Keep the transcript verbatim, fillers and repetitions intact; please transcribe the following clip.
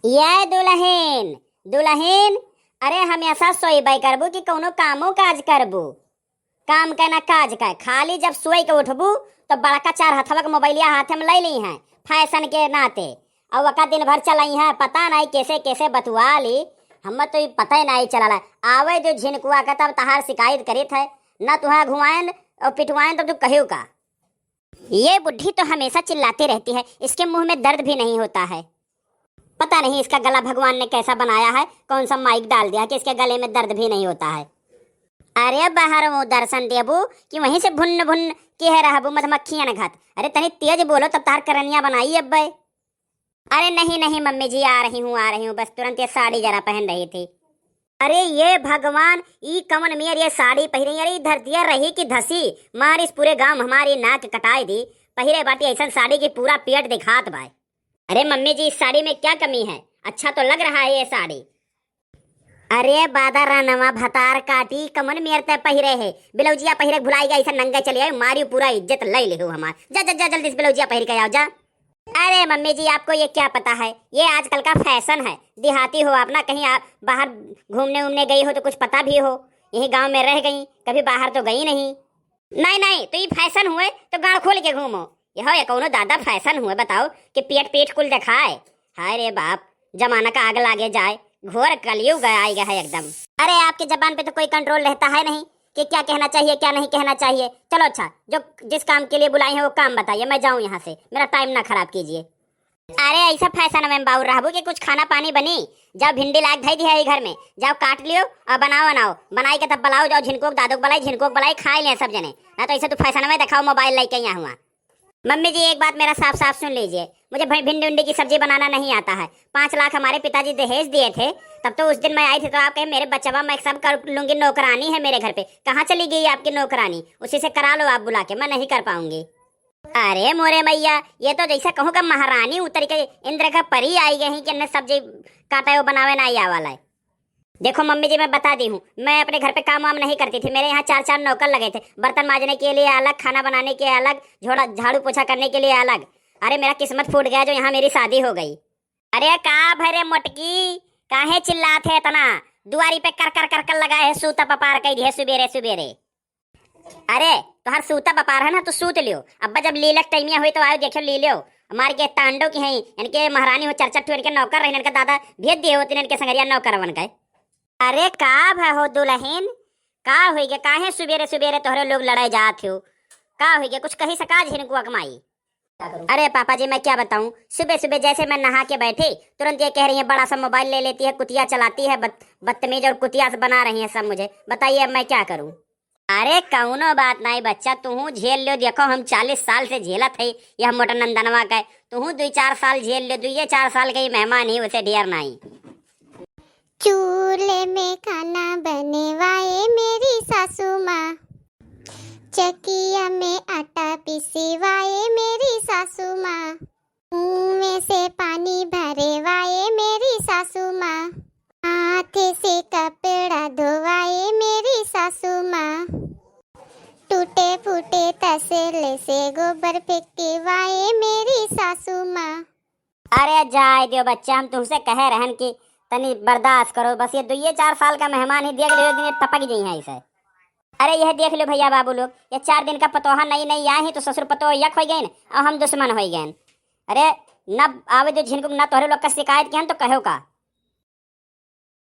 ये दुलहिन, दुलहिन, अरे हमेसा सोइबै करबू कि कउनो कामो काज करबू? काम के ना काज के, खाली जब सोइ के उठबू तो बड़का चार हथवा के मोबाइलिया हाथे में लइ लिहे, फैशन के नाते। अउ ओका दिन भर चलइहे, पता नाहीं केसे केसे बतुआ ली, हम्मे तो ई पतै नाहीं चलल है। आवै दियो झिनकुआ के, तब तहार सिकाइत करित है, ना तुहा घुआएन अउ पिटवाएन तब तू कहियो का। ये बुढ़ी तो हमेसा चिल्लाती रहती है, इसके मुँह में दर्द भी नहीं होता है। पता नहीं इसका गला भगवान ने कैसा बनाया है, कौन सा माइक डाल दिया कि इसके गले में दर्द भी नहीं होता है। अरे बाहर मुँह दर्शन देबू कि वहीं से भुन्न भुन्न किहे रहबू मधुमक्खियन घत। अरे तनी तेज बोलो तब तहार करनिया बनाई अब्बे। अरे नहीं नहीं मम्मी जी, आ रही हूँ, आ रही हूँ, बस तुरंत ये साड़ी जरा पहन रही थी। अरे ये भगवान, ई कवन मेर ये साड़ी पहिरी? अरे ई धरतिया रही कि धसी, मारिस पूरे गांव हमारी नाक कटाई दी। पहिरे बाटी ऐसन साड़ी की पूरा पेट दिखात बाय। अरे मम्मी जी, इस साड़ी में क्या कमी है? अच्छा तो लग रहा है ये साड़ी। अरे बादा रानवा भतार काटी, कमन मेर ते पहिरे है? ब्लाउजिया पहिरे भुलाई गया, ऐसा नंगे चले आए, मारियो पूरा इज्जत ले ले हो हमार। जा, जा, जा, जल्दी से ब्लाउजिया पहिर के आओ, जा। अरे मम्मी जी, आपको ये क्या पता है, ये आजकल का फैशन है। देहाती हो आप ना, कहीं आप बाहर घूमने उमने गई हो तो कुछ पता भी हो, यही गांव में रह गई, कभी बाहर तो गई नहीं। नहीं, नहीं, तो ये फैशन हुए तो गांड खोल के घूमो। यह ये कौनो दादा फैशन हुए, बताओ कि पेट पेट कुल दिखाए? हाय रे बाप, जमाना का आग लागे जाए, घोर कलयुग आएगा है एकदम। अरे आपके जबान पे तो कोई कंट्रोल रहता है नहीं कि क्या कहना चाहिए, क्या नहीं कहना चाहिए। चलो अच्छा, जो जिस काम के लिए बुलाई है वो काम बताइए, मैं जाऊँ यहाँ से, मेरा टाइम ना खराब कीजिए। अरे ऐसा फैशन में बाउर रहबू कि कुछ खाना पानी बनी? जाओ भिंडी लाग धई दिया है घर में, जाओ काट लियो और बनाओ, बनाओ, बनाई के तब बुलाओ, जाओ झिनको के दादो के बुलाई, झिनको के बुलाई, खाए लें सब जने। ना तो ऐसे तू फैशन में दिखाओ मोबाइल लेके यहाँ हुआ। मम्मी जी, एक बात मेरा साफ साफ सुन लीजिए, मुझे भि-, भिंडी उंडी की सब्जी बनाना नहीं आता है। पाँच लाख हमारे पिताजी दहेज दिए थे, तब तो उस दिन मैं आई थी तो आप कहे, "मेरे बचवा, मैं सब कर लूंगी, नौकरानी है मेरे घर पे।" कहाँ चली गई आपकी नौकरानी? उसी से करा लो आप बुला के, मैं नहीं कर पाऊंगी। अरे मोरे मैया, ये तो जैसे कहूँ का महारानी उतर के इंद्र का परी आई गई कि इन्हें सब्जी काटे वो बनावे ना आया वाला है। देखो मम्मी जी, मैं बता दी हूँ, मैं अपने घर पे काम वाम नहीं करती थी। मेरे यहाँ चार चार नौकर लगे थे, बर्तन मांजने के लिए अलग, खाना बनाने के अलग, झोड़ा झाड़ू पोछा करने के लिए अलग। अरे मेरा किस्मत फूट गया जो यहाँ मेरी शादी हो गई। अरे का भरे मोटकी, काहे चिल्लात है इतना? दुआरी पे कर कर कर कर लगा है, सूता पपार कह दिए सुबेरे सुबेरे। अरे तोहर सूता बपार है ना, तू सूत लियो। अब्बा जब लीलक टाइमिया हुई तो आयो देखियो लीलियो। मार के तांडो की हैं, इनके महारानी हो, चार चार ठो इनके नौकर रहे, इनके दादा भेज दिए होते इनके संगरिया नौकरवन के। अरे का भय हो दुलहिन, का होई गे? काहे सुबेरे सुबेरे तोहरे लोग लड़ाई जात हो? का होई गे? कुछ कही सका झिनकुआ के माई? अरे पापा जी, मैं क्या बताऊं, सुबह सुबह जैसे मैं नहा के बैठी, तुरंत ये कह रही है, बड़ा सा मोबाइल ले लेती है, कुतिया चलाती है, बद-, बदतमीज और कुतिया से बना रही है सब मुझे। बताइए अब मैं क्या करूं? अरे कौनो बात नहीं बच्चा, तू झेल लो। देखो हम चालीस साल से झेलत है यह मोटा नंदनवा का, तू दुई चार साल झेल लो। दुइये चार साल के ही मेहमान ही, उसे ढेर नहीं। चूल्हे में खाना बनेवाए मेरी सासू माँ, चकिया में आटा पीसेवाए मेरी सासू माँ, कुएं से पानी भरेवाए मेरी सासू माँ, हाथे से कपड़ा धोवाए मेरी सासू माँ, टूटे फूटे तसले से गोबर फेंकेवाए मेरी सासू माँ। अरे जाए दियो बच्चा, हम तुमसे कहे रहन कि तनी बर्दाश्त करो, बस ये दुइये चार साल का मेहमान ही, देख लियो एक दिन ये टपक जइहैं ऐसे। अरे यह देख लो भैया बाबू लोग, ये चार दिन का पतोहा नई नई आई ही तो ससुर पतोह यक होइ गइन और हम दुश्मन होइ गइन। अरे न आवे दियो झिनकुक, न तोहरे लोग का शिकायत किहन तो कहो का।